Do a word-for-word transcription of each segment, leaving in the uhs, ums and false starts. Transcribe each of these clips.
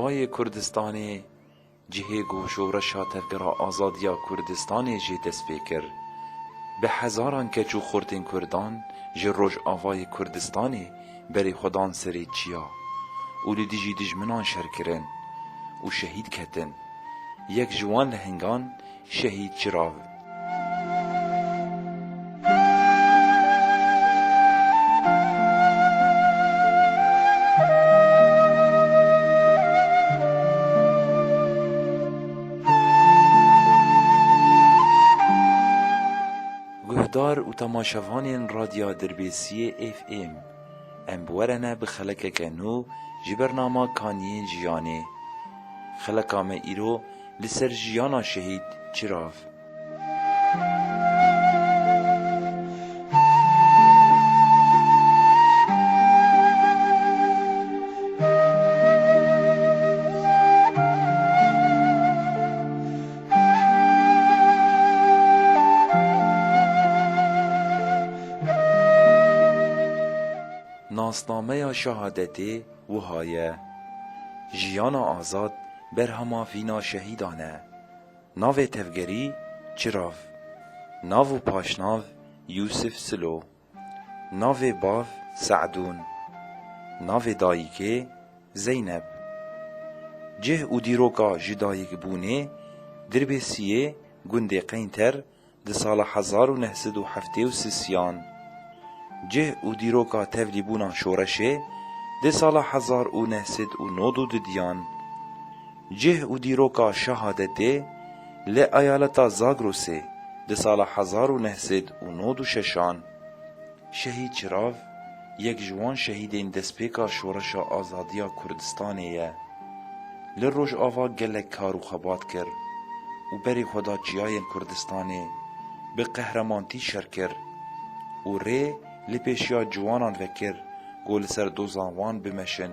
Rojavayê Kurdistanê, cihê ku şoreşa tevgera azadiya Kurdistanê jê dest pê kir, bi hezaran keç û xortên Kurdan ji Rojavayê Kurdistanê berê xwe dan serê çiya û li dijî dijminan şer kirin û şehîd ketin. Yek ji wan lehengan Şehîd Çirav. Guhdar û temaşevanên Radya Dirbêsiyê F M, em bi we re ne bi xelekeke nû ji bernama Kaniyên Jiyanê. Xeleka me îro li ser jiyana Şehîd Çirav. Nasnameya şehadetê wiha ye: Jiyana azad berhema vîna şehîdan e. Navê tevgerî Çirav. Nav û paşnav Yûsif Silo. Navê bav Se'dûn. Navê dayikê Zeynep. Cih û dîroka jidayikbûnê Dirbêsiyê gundê Qeynter di sala hezar û neh sed û heftê û sisiyan. Cih û dîroka tevlîbûna şoreşê di sala hezar û neh sed û nod û dudiyan. Cih û dîroka şehadetê li eyaleta Zagrosê di sala hezar û neh sed û nod û şeşan. Şehîd Çirav yek ji wan şehîdên destpêka şoreşa azadiya Kurdistanê ye. Li Rojava gelek kar û xebat kir û berê xwe da çiyayên Kurdistanê, bi qehremantî şer kir û rê li pêşiya ciwanan vekir ku li ser doza wan bimeşin.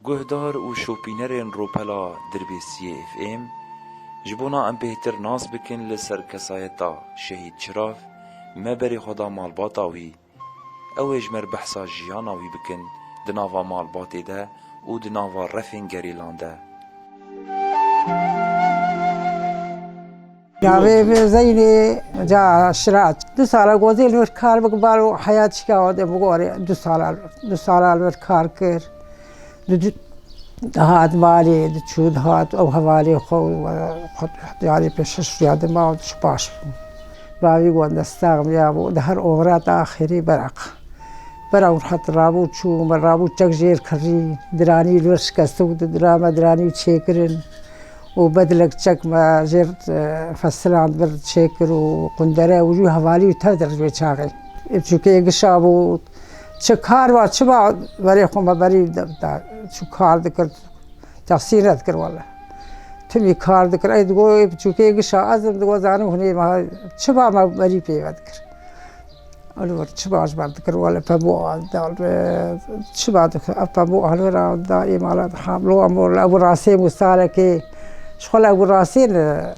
Guhdar û şopînerên Ropela Dirbêsiyê F M, ji bona em bêhtir nas bikin li ser kesayeta Şehîd Çirav, me berê xwe da malbata wî. Ew ê ji me re behsa jiyana wî bikin di nava malbatê de û di nava refên gerîlan de. Navê min Zeynê, ca Şiraç. Du sala gozê li wir kar bik, balo heyat şika de bigore. Du sala, du sala li wir kar kir. Di, di, dihat malê, diçû dihat, ew hevalê xwe û, e, xwe, yarê pêşiş ya dima û diçû paş bû. Bavî wan destax ya bû, di her oxira ta axirî beraq. Beraq hat rabû çû, me rabû çek jêr kirî, diranî li wir şikestin û di dira me diranî çêkirin. Û bedilek çek me jêr, e, fesilan bir çêkir û qundere û jû hevalî û tev der ji wê çaxê. Ê çûkê gişa bû, çi kar va, çi va, berê xwe me berî de, de, çû kar dikir, texsîr nedikir wele. Timî kar dikir, ey digo, ê çûkê gişa ez im, digo zanim hûnê me, çi va me berî pê ve dikir. Alor çi baş bar dikir, wele pemû al, dal, çi ba dikir, ev pemû alora da ê mala da hamlo amor, ew rastê mûstalekê, ji xwe ew rastê ne,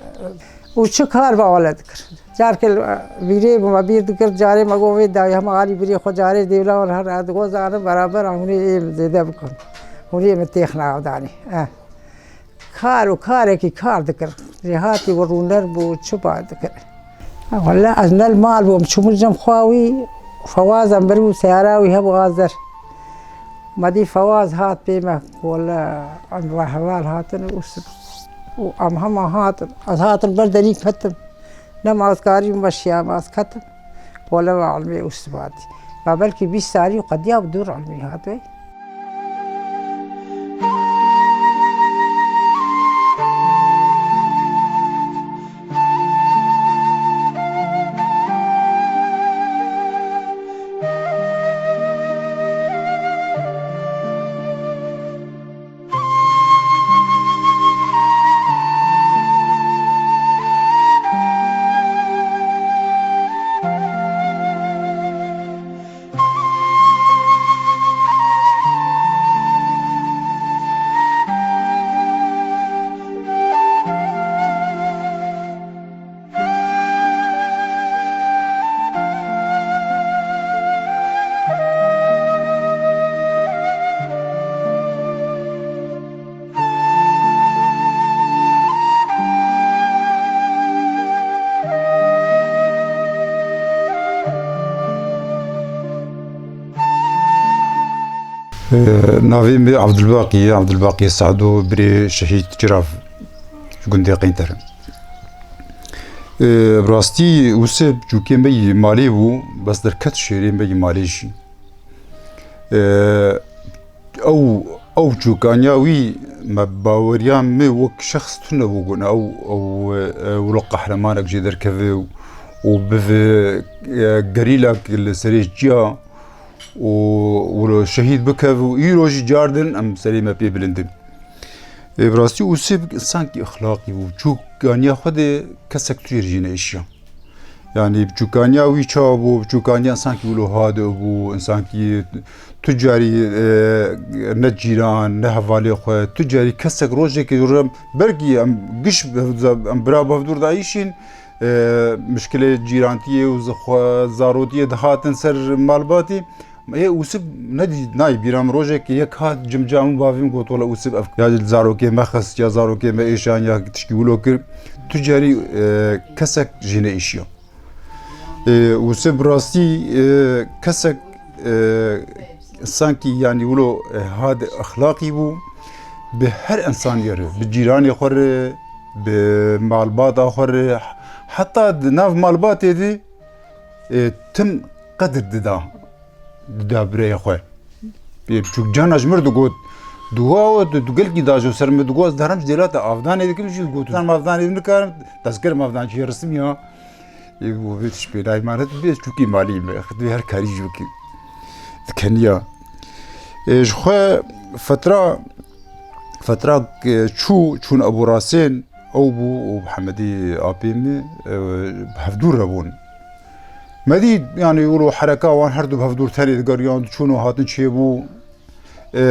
û çi kar ba wele dikir. Carke vîrê bû me bîr dikir, carê me got vê dayê hema alî birê xwe carê dêwla wan her, ez digo zanim beraber hûnê ê min zêde bikin. Hûnê min têxine avdanê. Eh. Kar û karekî kar dikir. Rêhatî û rûner bû, çi ba dikir. Wele ez ne li mal bûm, çûm cem xwe wî, Fewaz em bir bû, seyara wî hebû azer. Me dî Fewaz hat pê me, wele em ve heval hatin û s-, û em hema hatin. Ez hatim ber derî ketim. Ne ma ez karî me şiya, ma ez ketim. Wele ve elmê û sibatî. Ma belkî bîst salî û qediya bi dûr elmî hat wê. Navê min Abdulbaqî ye, Abdulbaqî Sado, birê şehîd Cirav ji gundê Qeynder. Bi rastî Ûsê biçûkê me yî malê bû, bes derket şêrê me yî malê jî. Ew, ew çûkaniya wî me baweriya min wek şexs tune bû, got, ew, ew, e, wilo qehremanek jê derkeve û bive, e, gerîlak li serê çiya û wilo şehîd bikev û îro jî cardin em serê me pê bilind in. Ê, bi rastî Ûsê bi insankî exlaqî bû. Çûkaniya xwe de kesek tu jê re jî neêşiya. Yanî biçûkaniya wî çawa bû? Biçûkaniya insankî wilo hade bû, insankî tu carî, e, ne cîran, ne hevalê xwe, tu carî kesek rojekê re belkî em giş bi hev-, em bira bi hevdûr dayîşîn, e, mişkilê cîrantiyê û zixwe-, zarotiyê dihatin ser malbatî. Ê Ûsê nedî, nayê bîra min, rojekê yek hat cimca min bavê min got, wela Ûsê ev ya zarokê me xist, ya zarokê me êşan, ya tişkî wilo kir. Tu carî, e, kesek jê neêşiya. E, Ûsê bi rastî, e, kesek, e, sankî, yanî wilo, e, hade exlaqî bû. Bi her insanî re, bi cîranê xwe re, bi malbata xwe re, heta di nav malbatê de, e, tim qedir dida, dida birayê xwe. Ê, çûk cana ji mir digot, dua o, tu, tu gelkî dajo ser min, digot, ez derim ji dêlata avdanê dikim, jî digot, tu avdanê nikarim, destgerim avdan çi resim ya. Ê, bu vê tişt pêdayî manet, bê çûkî malî me, xidmê her karî jî bikî. Dikeniya. Ê, ji xwe fetra, fetra, e, çû, çûn Ebû Rasên, ew bû û Hemedî apê min, e, bi hevdûr re bûn. Me dî, yanî, wilo hereka wan her du bi hevdûr tenê digeriyan, diçûn û hatin çêbû. E,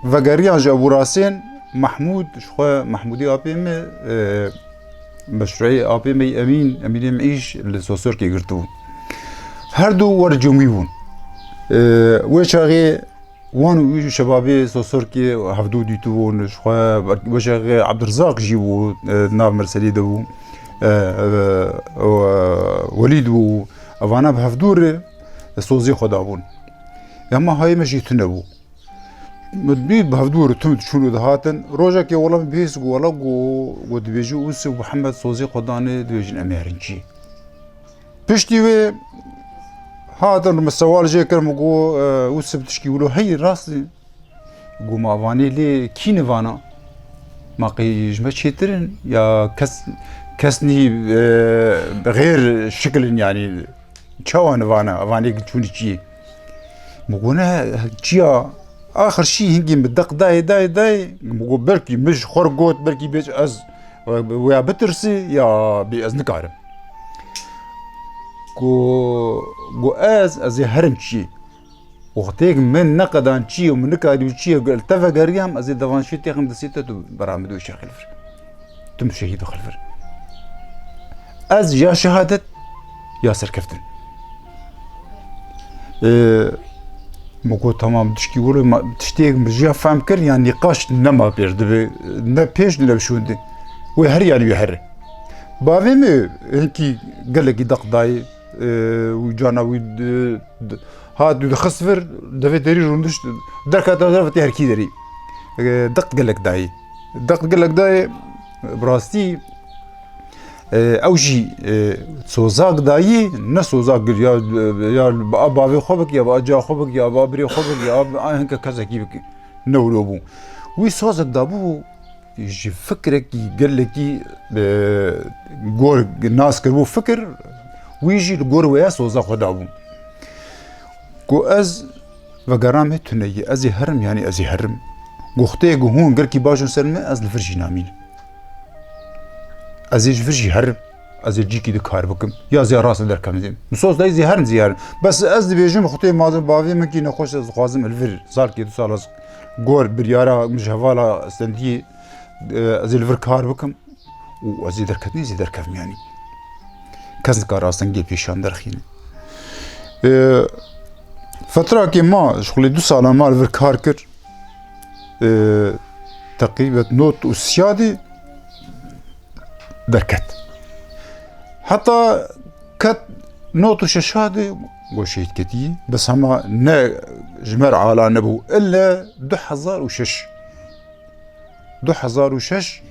vegeriyan ji Ebû Rasên, Mehmûd, ji xwe Mehmûdî apê min, e, meşrûeyê apê me Emîn, Emînê Meîş li Sosorkê girtibû. Her du wer cemî bûn. E, wê çaxê wan û wî şebabê Sosorkê hevdû dîtibûn, ji xwe weşaxê Ebdirizaq jî bû, e, nav Merselê de bû, e, e, e, Welîd bû, evana bi hevdû re sozê xwe dabûn. Ema hayê me jî tune bû. Min dî bi hevdû re tim diçûn û dihatin. Rojekê wela min bihîst, got, wela, got, got, dibêjî Ûsê û Mihemed sozê xwe danê, dibêjin em ê herin çî. Piştî wê hatin, min sewal jê kir, min got, e, Ûsê bi tişkî wilo heyî rast e. Got, ma vanê lê kî ne vana? Ma qey ji me çêtir in? Ya kes, kes nî, e, xêr şikil in, yanî çawa ne vana? Vanê çûnî çi ye? Min got, ne, çi ya? Axir şî hingî min deq dayê, dayê, dayê. Min got, belkî min ji xwe re got, belkî bêj ez, e, wê ya bitirsî, ya bê ez nikarim. Got, got, ez, ez ê herim çi? Wextêk min neqedan çi û min nikarî çi ye, li te vegeriyam, ez ê devan şî têxim destê te, tu bera min dû şer xilfir. Tu min şehîd xilfir. Ez ya şehadet, ya serkeftin. Ee, min got, tamam, tişkî wilo, ma, tiştêk min jiya fehm kir, ya nîqaş nema pêr dibe, ne pêş ne bi şûn de. Wê her yanî wê here. Bavê min hinkî gelekî deq dayê, e, û cana wî di, di, hat dû dixist vir, devê derî rûndiş derkete derve tê herkî derî. E, deq gelek dayê. Deq gelek dayê, bi rastî, e, ew jî, e, sozak dayî, ne sozak gir, ya, ya bi a bavê xwe bik, ya bi a ca xwe bik, ya bi a birê xwe bik, ya bi a hinke kesekî bik. Ne wilo bû. Wî sozek dabû, ji fikrekî gelekî, e, gor nas kiribû fikir, wî jî li gor wê ya soza xwe dabû. Ku ez vegeram hê tune ye, ez ê herim, yanî ez ê herim. Ku xutê ku hûn gelkî bajon ser min, ez li vir jî namînim. Ez ê ji vir jî herim. Ez ê cîkî di kar bikim. Ya zê rast derkevim zê. Min soz dayî zê herin zê herin. Bes ez dibêjim, xutê mazin bavê min kî nexweş, ez dixwazim li vir salkê du sal ez gor biryara min ji hevala stendiyê, e, ez ê li vir kar bikim. Û ez ê derketinê zê derkevim yanî. Kes nikare astengê pêşan derxîne. E, fetrakê ma, ji xulê du sala ma li vir kar kir. E, teqrîben not û siyadê derket. Heta ket not û şeşadê got şehîd ketî. Bes hema ne ji me re ala nebû. Îlle du hezar û şeş. Du hezar û şeş,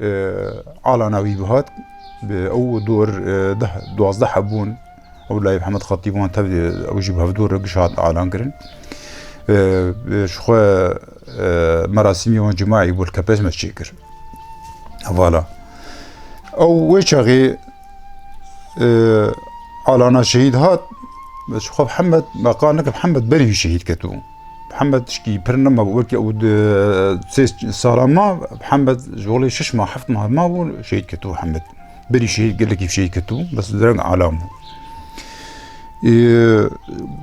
e, alana wî bihat. Bi ew dor, e, deh, duwazdeh hebûn. Ew layê Mihemed Xetîb wan tev, ew jî bi hevdor re giş hat alan kirin. E, e, ji xwe, e, merasîmê wan cimaî bû li Kepez me çêkir. Hevala. Ew wê çaxê, e, alana şehîd hat, ji xwe Mihemed, me qal neke Mihemed berî wî şehîd ketibû. Mihemed tişkî pir nema, wekî ew di sê sala ma, Mihemed ji holê şeş ma, heft ma ma bû, şehîd ketibû Mihemed. Berî şehîd, gelekî şehîd ketibû, bes direng alam bû. Ê,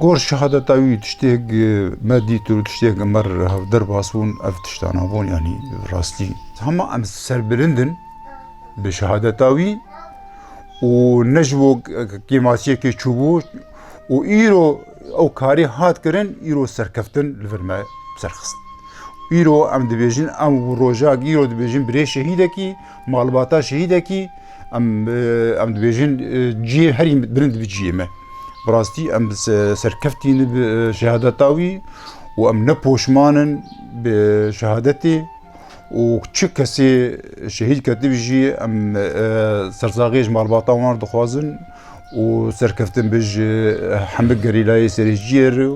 gor şehadeta wî tiştêk, e, me dît û tiştêk me re hev derbas bûn, ev tiştana bûn, yanî rastî. Hema em serbilind in bi şehadeta wî û ne ji bo kêmasiyekê çûbû û îro ew karî hat kirin, îro serkeftin li vir me serxist. Îro em dibêjin, em rojak îro dibêjin birê şehîdekî, malbata şehîdekî, em, e, em dibêjin, e, cihê herî bilind bi cihê me. Bi rastî em se-, serkeftî ne bi, e, şehadeta wî û em ne poşman in bi şehadetê û çi kesê şehîd ketibî jî em, e, sersaxiyê ji malbata wan dixwazin û serkeftin bi ji hemik gerîlayê serê ciyê re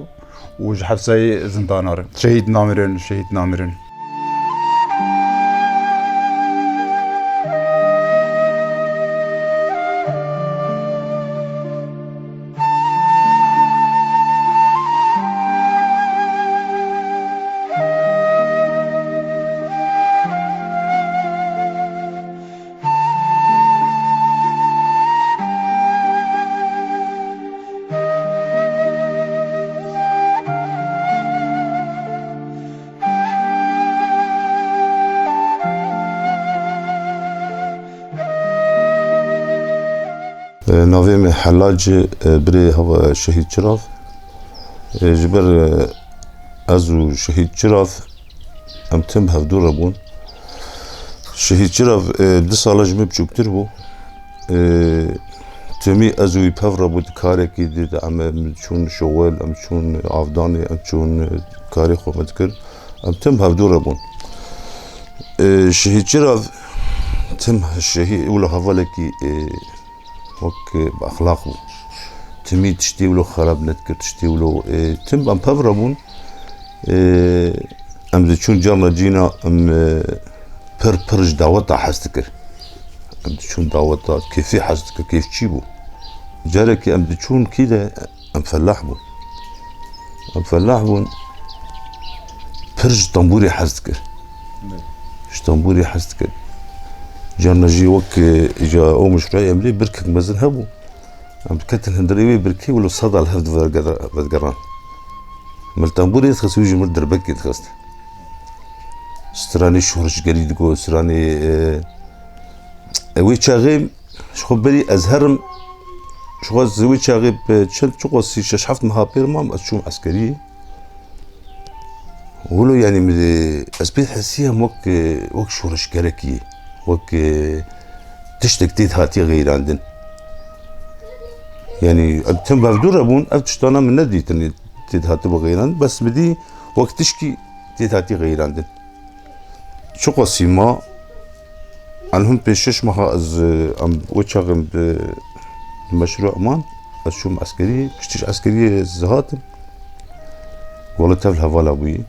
û ji hepsayê zindana re. Şehîd namirin, şehîd namirin. E, navê min Helac e, birê hev-, Şehîd Çirav. E, ji ber, e, ez û Şehîd Çirav em tim hevdû re bûn. Şehîd Çirav, e, du sala ji min biçûktir bû. E, timî ez û wî pev re bû, di karekî di, di em, em çûn şoxel, em çûn avdanê, em çûn, e, karê xwe me dikir. Em tim hevdû re bûn. E, Şehîd Çirav tim şehîd, wilo hevalekî, e, wek, e, bi exlaq bû. Timî tiştê wilo xerab nedikir, tiştê wilo, e, tim em pev re bûn. E, em diçûn carna cîna, em, e, pir, pir ji daweta hez dikir. Em diçûn daweta, kêfî hez dikir, kêfçî bû. Carekî em diçûn kî de, em felah bûn. Em felah bûn. Pir ji tembûrê hez dikir. Ji tembûrê hez dikir. Carna jî wek, e, îca ew mişrayê em lê birkek mezin hebû. Em diketin hundirê wê birkê, wilo seda li hev divergera-, vedigeran. Min li tembûrê dixist, wî ji min dirbekê dixist. Stranê şorişgerî digot, stranê, e, e, wê çaxê ji xwe berî ez herim, ji xwe ez wê çaxê bi çend, çiqasî şeş heft meha pêr mam, ez çûm eskeriyê. Wilo, yanî, min, ez pê hesiyam wek, wek şoreşgerekî, wek, tiştek tê hatiye xeyrandin. Yanî, em tim hevdû re bûn, ev tiştana min nedîtin tê hatibe xeyrandin, bes min dî wek tişkî tê hatiye xeyrandin. Çiqasî ma, elhum pêş şeş meha ez, em wê çaxê em bi, bi meşrû eman, ez çûm eskerî, piştî ji eskeriyê ez hatim. Wele tev li hevala bûyî.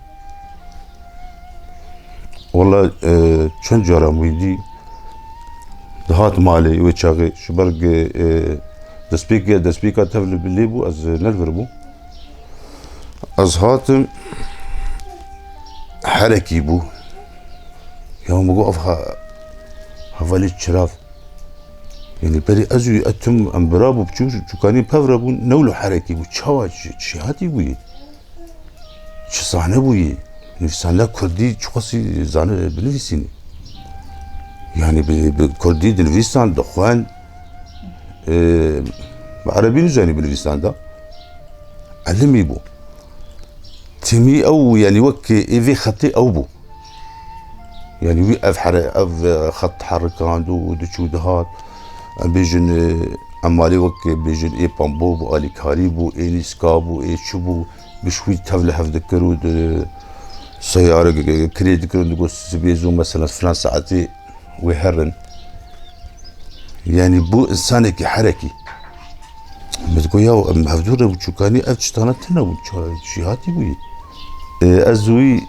Wele, e, çend caran wî dî dihat malê wê çaxê, ji ber, e, destpêkê, destpêka tev li bilê bû, ez ne li vir bûm. Ez hatim, herekî bû. Ya min got, ev ha-, hevalê Çirav. Yanî berê ez û etim em bira bû, biçû-, çûkanî pev re bûn, ne wilo herekî bû. Çawa çi, çi hatî bûyî? Çi zane bûyî? Nivîsandina kurdî çiqasî zane binivîsînî? Yanî bi, bi kurdî dinivîsan, dixwend, e, bi erebî nizanî binivîsan da. Elimî bû. Timî ew, yanî wek ê vê xetê ew bû. Yanî wî ev here-, ev, e, xet herikand û diçû dihat. Em bêjin, e, Emalê wek bêjin ê pambo bû, alîkarî bû, ê nîska bû, ê çi bû, bi şwî tev li hev dikir û di seyare kirê dikir û digot sibê zû mesela filan saetê wê herin. Yanî bû insanekî herekî. Min digot ya em hevdû re bû çûkanî ev çitana tune bû, çara jîhatî bûyî. E, ez û wî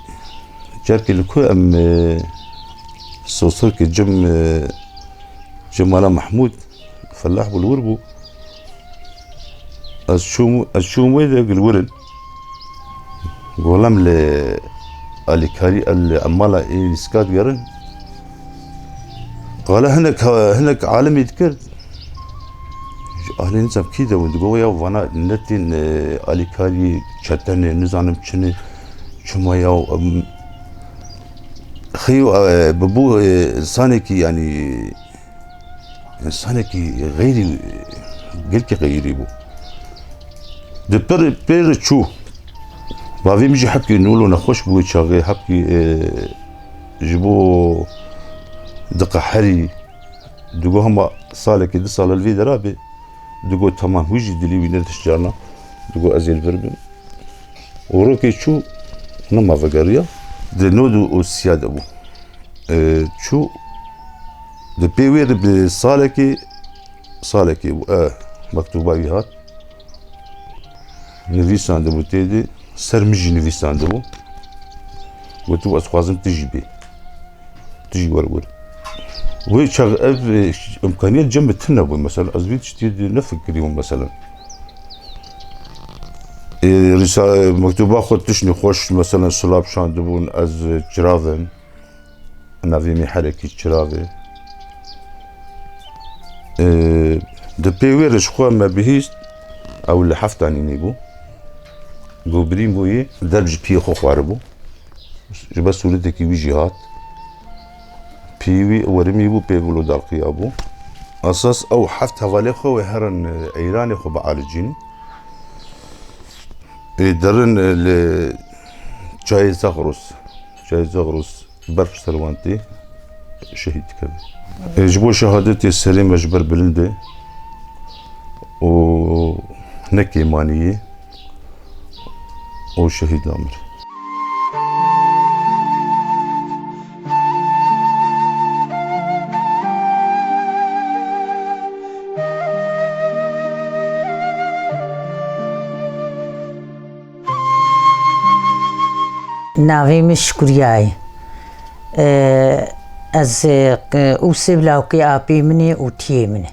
carkê li ku em, e, sosokê cem, e, Cemala Mehmûd Felah bû li wir bû. Ez çûm, ez çûm wê de gil wir in. Golam li alîkarî, li emala ê nîska digerin. Qala hinek, hinek alimî dikir. Ji ahlê nizam kî de bû, digo ya vana ne tên, e, alîkarî çetene, nizanim çi ne, çima ya, em, xeyo, e, bi bû, e, insanekî, yanî, insanekî xeyrî, gelkî xeyrî bû. Di pir, pêr çû. Bavê min jî hepkî nûl û nexweş bû wê çaxê, hepkî, e, ji bo diqeherî. Digo hema salekê, du sal li vê dera bê. Digo temam, hû jî dilê wî ne tişt carna. Digo ez ê li vir bim. Û rokê çû, nema vegeriya. Di nod û siya de bû. E, çû, di pê wê re bi salekê, salekê bû, e, mektuba wî hat. Nivîsandibû tê de, ser min jî nivîsandibû. Gotibû, ez xwazim tu jî bê. Tu jî were wir. Wê çax ev, e, îmkaniyet cem min tune bû, mesela, ez vî tiştî de nefikirîbûm, mesela. E, rîsa-, mektuba xwe tiştî xweş, mesela, silav şandibûn, ez, e, çirav im. Navê min herekî çirav e. E, di pê wê re ji xwe me bihîst, ew li heftanî nîbû. Go birîn bûyî, derb ji piyê xwe xwaribû. Ji ber sûretekî wî jî hat. Piyê wî werimî bû, pê wilo dalqiya bû. Esas ew heft hevalê xwe wê herin, e, Îranê xwe bialicînin. Ê derin, e, li çayê Zagros, çayê Zagros berf ser wan tê, şehîd dikeve. E, ji bo şehadetê serê me ji ber bilind e û ne kêmanî ye û şehîd namire. Navê min Şukriya ye. E, ez, e, Ûsib lawkê apê min e û tiyê min e.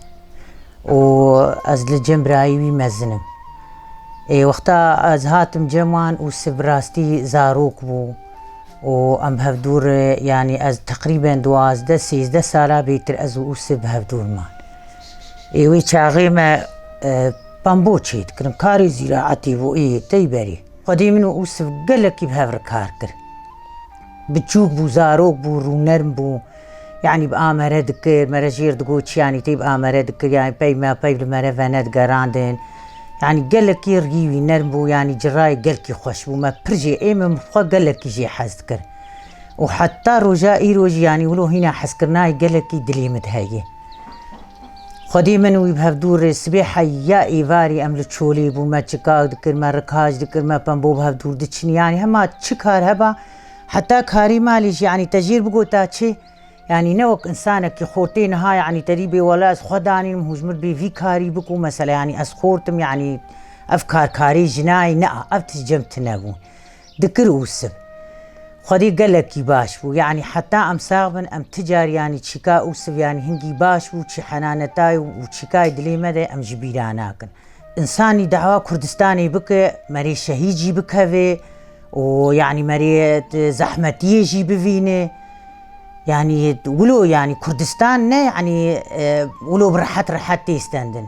Û ez li cem birayê wî mezin im. Ê, wexta ez hatim cem wan, Ûsib rastî zarok bû. Û em hevdûr, e, yanî ez teqrîben duwazdeh, sêzdeh sala bêtir ez û Ûsib hevdûr man. Ê, wê çaxê me, e, pambo çêdikirin. Karê zîraetê bû, ê, tey berê. Xwedê min û Ûsif gelekî bi hev re kar kir. Biçûk bû, zarok bû, rûnerm bû. Yanî bi a mere dikir, mere jêr digot çi, yanî tê bi a mere dikir, yanî pey me, pey li mere venedigerandin. Yanî gelekî rî wî nerm bû, yanî cirayê gelkî xweş bû. Me pir jê, ê min bi xwe gelekî jê hez dikir. Û heta roja îro jî, yanî wilo hîna hezkirinayê gelekî dilê min de heye. Xwedê min wî bi hevdûr sibê heya êvarî em li çolê bû, me çikak dikir, me rikaş dikir, me pembo bi hevdûr diçin. Yanî hema çi kar heba, heta karî malê jî, yanî te jêr bigota çi? Yanî ne wek însanekî xortê niha, yanî te dî bê wela ez xwe danînim, hûjmir bê vî karî bikû, mesela, yanî ez xort im, yanî ev karkarê jinayê ne, ev tişt cem tune bû. Dikir Ûsif. Xwedê gelekî baş bû. Yanî heta em sax bin, em ti car yanî çîka Ûsif yanî hingî baş bû, çi henanetay û çîkayê dilê me de em ji bîra nakin. Însanî dawa Kurdistanê bike, merê şehîd jî bikeve û yanî merê zehmetiyê jî bivîne. Yanî wilo yanî Kurdistan ne yanî, e, wilo bi rehet rehet tê stendin.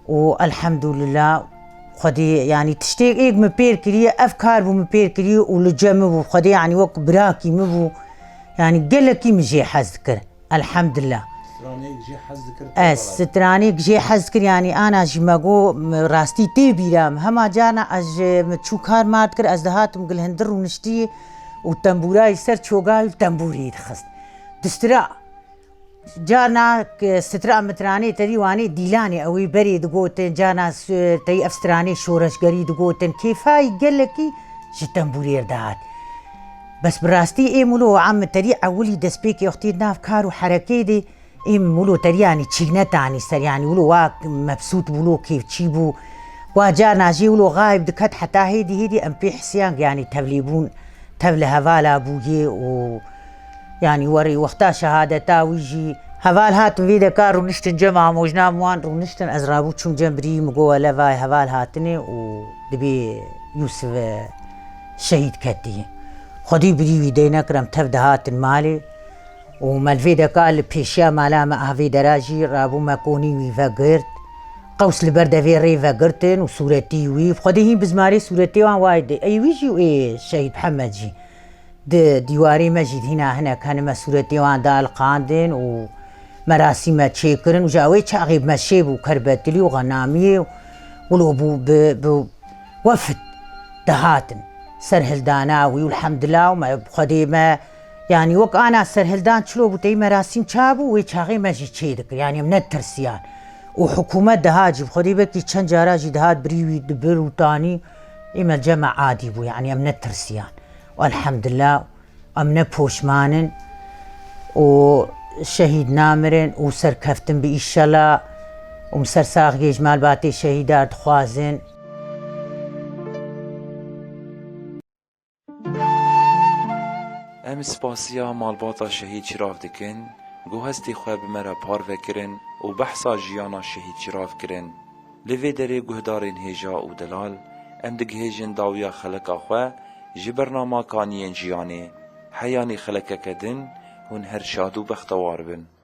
Û elhemdulillah, Xwedê, yanî tiştê êk min pêr kiriye, ev kar bû min pêr kiriye û li cem min bû. Xwedê, yanî wek birakî min bû. Yanî gelekî min jê hez dikir. Elhemdulillah. Straneyek jê hez dikir. Ez straneyek jê hez dikir, yanî ana jî me got, rastî tê bîra min. Hema carna ez ji min çû kar mar dikir, ez dihatim gil hindir rûniştiyê û tembûrayî ser çogayî û tembûrê dixist. Distira. Carna, e, stira mitranê tevî wanê dîlanê ew ê berê digotin, carna s-, tevî ev stranê şoreşgerî digotin. Kêfayî gelekî ji tembûrê re dihat. Bes bi rastî êm wilo em terî ewilî destpêkê wextî nav kar û herekê de êm wilo terî yanî çîk netanî ser, yanî wilo wa mebsût bû, wilo kêfçî bû. Wa carna jî wilo xayb diket heta hêdî hêdî em pê hisiyan yanî tevlîbûn, tev li hevala bûyê û yanî werî wexta şehadeta wî jî heval hatin vê deka rûniştin cem amojna wan rûniştin, ez rabû çûm cem birî min got wele vay heval hatine û dibê Yûsif, e, şehîd ketî. Xwedî birî wî dey nekir em tev dihatin malê û me li vê deka li pêşiya mala me a vê dera jî rabû me konî wî vegirt. Qews li ber devê rê vegirtin û sûretî wî. Xwedî hîn bizmarê sûretê wan wayê de. Ey wî jî û ê şehîd Mihemed jî. Di dîwarê me jî hîna hinek hene me sûretê wan daliqandin û merasîm me çêkirin û ji awê çaxê meşê bû Kerbetilî û Xenamiyê û wilo bû bi, bi wefd dihatin serhildana wî û elhamdillah û me bi Xwedê me, yanî wek ana serhildan çilo bû tey merasîm çabû wê çaxê me jî çê dikir, yanî em netirsiyan û hikûmet dihat jî bi Xwedê belkî çend cara jî dihat birî wî dibir û tanî ê me cema adî bû, yanî em netirsiyan. Elhamdillah, em ne poşman in û şehîd namirin û serkeftin bi îşela û min ser saxiyê ji malbatê şehîdar dixwazin. Em spasiya malbata şehîd Çirav dikin, ku hestê xwe bi me re parve kirin û behsa jiyana şehîd Çirav kirin. Li vê derê guhdarên hêja û delal, em digihêjin dawiya xeleka xwe ji bernama Kaniyên Jiyanê. Heyanî xelekeke din, hûn her şad û bextewar bin.